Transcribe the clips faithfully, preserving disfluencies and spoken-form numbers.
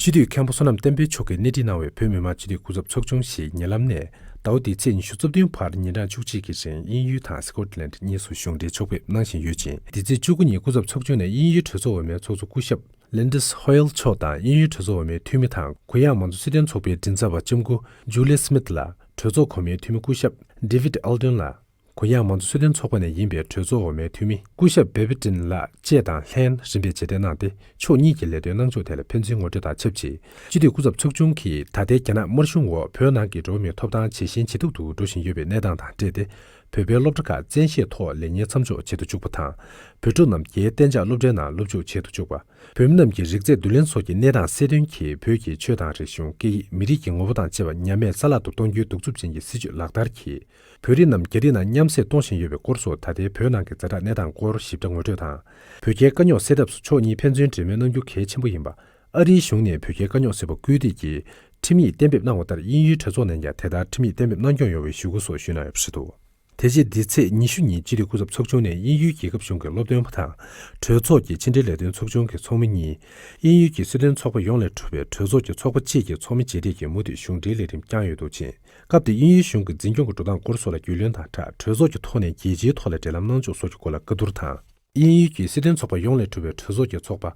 སྤྱི་འཐུས་མཁན་པོ་བསོད་ནམས་བསྟན་འཕེལ་མཆོག་གིས་སྣེ་ཁྲིད་གནང་བའི་བོད་མི་མང་སྤྱི་འཐུས་སྐུ་ཚབ་ཚོགས་ཆུང་ཞིག་ཉེ་ལམ་ནས་ཟླ་བ་འདིའི་ཚེས་ཉི་ཤུ་རྩ་བདུན་བར་ཉིན་གྲངས་བཅུ་གཅིག་གི་རིང་དབྱིན་ཡུལ་དང་སི་ཀོ་ཊི་ལན་གཉིས་སུ་གཞུང་འབྲེལ་ཕྱོགས་ཕེབས་གནང་བཞིན་ཡོད་ཅིང་། འདི་ཚེས་བཅུ་དགུ་ཉིན་སྐུ་ཚབ་ཚོགས་ཆུང་ནས་དབྱིན་ཡུལ་གྲོས་ཚོགས་འོས་མའི་ཚོགས་གཙོ་སྐུ་ཞབས་Linda Hoyle་མཆོག་དང་དབྱིན་ཡུལ་གྲོས་ཚོགས་འོས་མའི་འཐུས་མི་དང་གུ་ཡངས་མང་གཙོ་སྲིད་དོན་ཚོགས་པའི་མགྲིན་ཚབ་པ་ལྕམ་སྐུ་Julie Smith་ལགས་གྲོས་ཚོགས་གོང་མའི་འཐུས་མི་སྐུ་ཞབས་David Alden་ལགས། གུ་ཡངས་མང་གཙོ་སྲིད་དོན་ཚོགས་པ་ནས་ཡིན་པའི་གྲོས་ཚོགས་འོས་མའི་འཐུས་མི་སྐུ་ཞབས་Babettin་ལགས་བཅས་དང་ལྷན་རིམ་པས་མཇལ་འཕྲད་གནང་སྟེ། ཕྱོགས་གཉིས་ཀྱི་ལས་དོན་གནང་ཕྱོགས་ཐད་ལ་ཕན་ཚུན་ངོ་སྤྲོད་དང་ཆབས་ཅིག་སྤྱི་འཐུས་སྐུ་ཚབ་ཚོགས་ཆུང་གིས་ད་ལྟའི་རྒྱ་ནག་དམར་གཞུང་འོག་བོད་ནང་གི་འགྲོ་བ་མིའི་ཐོབ་ཐང་ཇེ་ཞན་ཇེ་སྡུག་ཏུ་འགྲོ་བཞིན་ཡོད་པའི་གནས་སྟངས་དང་འབྲེལ་ཏེ། བོད་པའི་སློབ་གྲྭ་ཁག་བཙན་ཤེད་ཐོག་ལས་གཉེར་མཚམས་འཇོག་བྱེད་དུ་བཅུག་པ་དང་། བོད་ཕྲུག་རྣམས་རྒྱའི་གཏན་འཇགས་སློབ་གྲྭའི་ནང་སློབ་འཇུག་བྱེད་དུ་བཅུག་པ། བོད་མི་རྣམས་ཀྱི་རིགས་རྫས་བསྡུ་ལེན་སོགས་ཀྱི་གནས་སྟངས་གསལ་སྟོན་གྱིས་བོད་ཀྱི་ཆོས་དང་རིག་གཞུང་། སྐད་ཡིག་མི་རིགས་ཀྱི་ངོ་བོ་དང་བཅས་པ་ཉམས་དམས་རྩ་བརླག་ཏུ་གཏོང་རྒྱུའི་གདུག་རྩུབ་ཅན་གྱི་སྲིད་བྱུས་ལག་བསྟར་གྱིས། བོད་རིགས་རྣམས་རྒྱ་རིགས་ནང་མཉམ་བསྲེས་གཏོང་བཞིན་ཡོད་པའི་སྐོར་སོགས་ད་ལྟའི་བོད་ནང་གི་ཛ་དྲག་གནས་སྟངས་སྐོར་ཞིབ་ཕྲ་ངོ་སྤྲོད་དང་། བོད་རྒྱའི་དཀའ་རྙོག་སེལ་ཐབས་སུ་ཕྱོགས་གཉིས་ཕན་ཚུན་འབྲེལ་མོལ་གནང་རྒྱུ་གལ་ཆེན་པོ་ཡིན་པ། ཨ་རིའི་གཞུང་ནས་བོད་རྒྱའི་དཀའ་རྙོག་སེལ་བར་སྐུལ་འདེད་ཀྱིས་ཁྲིམས་ཡིག་གཏན་འབེབས་གནང་བ་ལྟར་དབྱིན་ཡུལ་གྲོས་ཚོགས་ནས་ཀྱང་དེ་ལྟར་ཁྲིམས་ཡིག་གཏན་འབེབས་གནང་སྐྱོང་ཡོང་བའི་ཞུ་སྒོ་སོགས་ཞུས་གནང་ཡོད་པ་རེད་འདུག་དེ་རྗེས་འདི་ཚེས་ཉི་ཤུ་ཉིན་སྤྱི་འཐུས་སྐུ་ཚབ་ཚོགས་ཆུང་ནས་དབྱིན་ཡུལ་རྒྱལ་ཁབ་གཞུང་གི་སློབ་སྟོན་པ་དང་། གྲོས་ཚོགས་ཀྱི་ཕྱི་འབྲེལ་ལས་དོན་ཚོགས་ཆུང་གི་ཚོགས་མི་གཉིས། དབྱིན་ཡུལ་གྱི་སྲིད་དོན་ཚོགས་པ་ཡོངས་ལས་གྲུབ་པའི་གྲོས་ཚོགས་ཀྱི་ཚོགས་པ་བཅས་ཀྱི་ཚོགས་མི་མཇལ་འཕྲད་ཀྱིས་མུ་མཐུད་གཞུང་འབྲེལ་ལས་རིམ་བསྐྱངས་ཡོད་འདུག་ཅིང་། སྐབས་དེར་དབྱིན་ཡུལ་གཞུང་གི་འཛིན་སྐྱོང་གི་འགྲོ་སྟངས་སྐོར་སོགས་ལ་རྒྱུས་ལོན་དང་སྦྲགས། གྲོས་ཚོགས་ཀྱི་ཐོག་ནས་རྒྱལ་སྤྱིའི་ཐོག་ལ་འབྲེལ་ལམ་གནང་ཕྱོགས་སོགས་ཀྱི་སྐོར་ལ་བཀའ་བསྡུར་དང་། དབྱིན་ཡུལ་གྱི་སྲིད་དོན་ཚོགས་པ་ཡོངས་ལས་གྲུབ་པའི་གྲོས་ཚོགས་ཀྱི་ཚོགས་པ།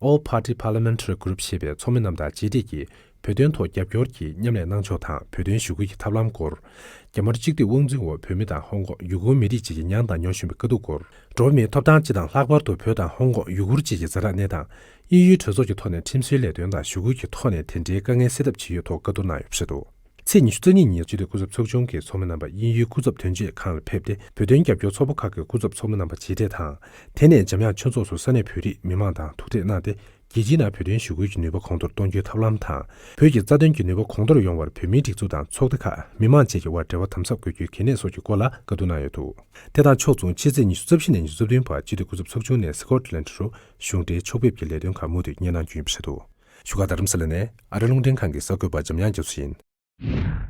All Party Parliamentary Group་ཞེས་པའི་ཚོགས་མི་རྣམས་དང་མཇལ་འཕྲད་ཀྱིས། བོད་དོན་ཐོག་རྒྱབ་སྐྱོར་གྱི་མཉམ་ལས་གནང་ཕྱོགས་དང་། བོད་དོན་ཞུ་སྐུལ་གྱི་ཐབས་ལམ་སྐོར། རྒྱ་དམར་གཅིག་སྡུད་དབང་འཛིན་འོག་བོད་མི་དང་ཧོང་ཀོང་ཡུ་གུར་མི་རིགས་བཅས་ཀྱིས་མྱངས་དང་མྱོང་བཞིན་པའི་དཀའ་སྡུག་སྐོར། འགྲོ་བ་མིའི་ཐོབ་ཐང་སྤྱི་དང་ལྷག་པར་དུ་བོད་དང་ཧོང་ཀོང་ཡུ་གུར་བཅས་ཀྱི་ཛ་དྲག་གནས་སྟངས། དབྱིན་ཡུལ་གྲོས་ཚོགས་ཀྱི་ཐོག་ནས་ཁྲིམས་སྲོལ་ལས་དོན་དང་ཞུ་སྐུལ་གྱི་ཐོག་ནས་དེ་འབྲེལ་དཀའ་ངལ་སེལ་ཐབས་ཇི་ཡོད་ཐོག་བཀའ་བསྡུར་གནང་ཡོད་པ་རེད་འདུག་ཚེས་ཉི་ཤུ་རྩ་གཉིས་ཉིན་སྤྱི་འཐུས་སྐུ་ཚབ་ཚོགས་ཆུང་གི་ཚོགས་མི་རྣམ་པ་དབྱིན་ཡུལ་སྐུ་ཚབ་དོན་གཅོད་ཁང་ལ་ཕེབས་ཏེ། བོད་དོན་རྒྱབ་སྐྱོར་ཚོགས་པ་ཁག་གི་སྐུ་ཚབ་ཚོགས་མི་རྣམ་པ་མཇལ་འཕྲད་དང་། དེ་ནས་འཇམ་དབྱངས་ཆོས་ཚོགས་སུ་ས་གནས་བོད་རིགས་མི་མང་དང་ཐུག་འཕྲད་གནང་སྟེ། རྒྱལ་སྤྱིའི་ནང་བོད་དོན་ཞུ་སྐུལ་གྱི་ནུས་པ་གོང་མཐོར་གཏོང་རྒྱུའི་ཐབས་ལམ་དང་། བོད་ཀྱི་རྩ་དོན་གྱི་ནུས་པ་གོང་མཐོར་ཡོང་བར་བོད་མིའི་སྒྲིག་འཛུགས་དང་ཚོགས་སྡེ་ཁག་མི་མང་བཅས་ཀྱི་དབར་འབྲེལ་བ་དམ་ཟབ་དགོས་རྒྱུའི་གལ་གནད་སོགས་ཀྱི་སྐོར་ལ་བཀའ་བསྡུར་གནང་ཡོད་འདུག་དེ་དང་ཕྱོགས་མཚུངས་ཕྱི་ཚེས་ཉི་ཤུ་རྩ་བཞི་ནས་ཉི་ཤུ་རྩ་བདུན་བར་སྤྱི་འཐུས་སྐུ་ཚབ་ཚོགས་ཆུང་ནས་སི་ཀོ་ཊི་ལན་ཌི་རུ་གཞུང་འབྲེལ་ཕྱོགས་ཕེབས་ཀྱི་ལས་དོན་ཁག་མུ་མཐུད་གཉེར་གནང་རྒྱུ་ཡིན་པ་རེད་འདུག་བཞུགས་སྒར་རྡ་རམ་ས་ལ་ནས་ཨ་རི་རླུང་འཕྲིན་ཁང་གི་གསར་འགོད་པ་འཇམ་དབྱངས་རྒྱ་མཚོ་ཡིན།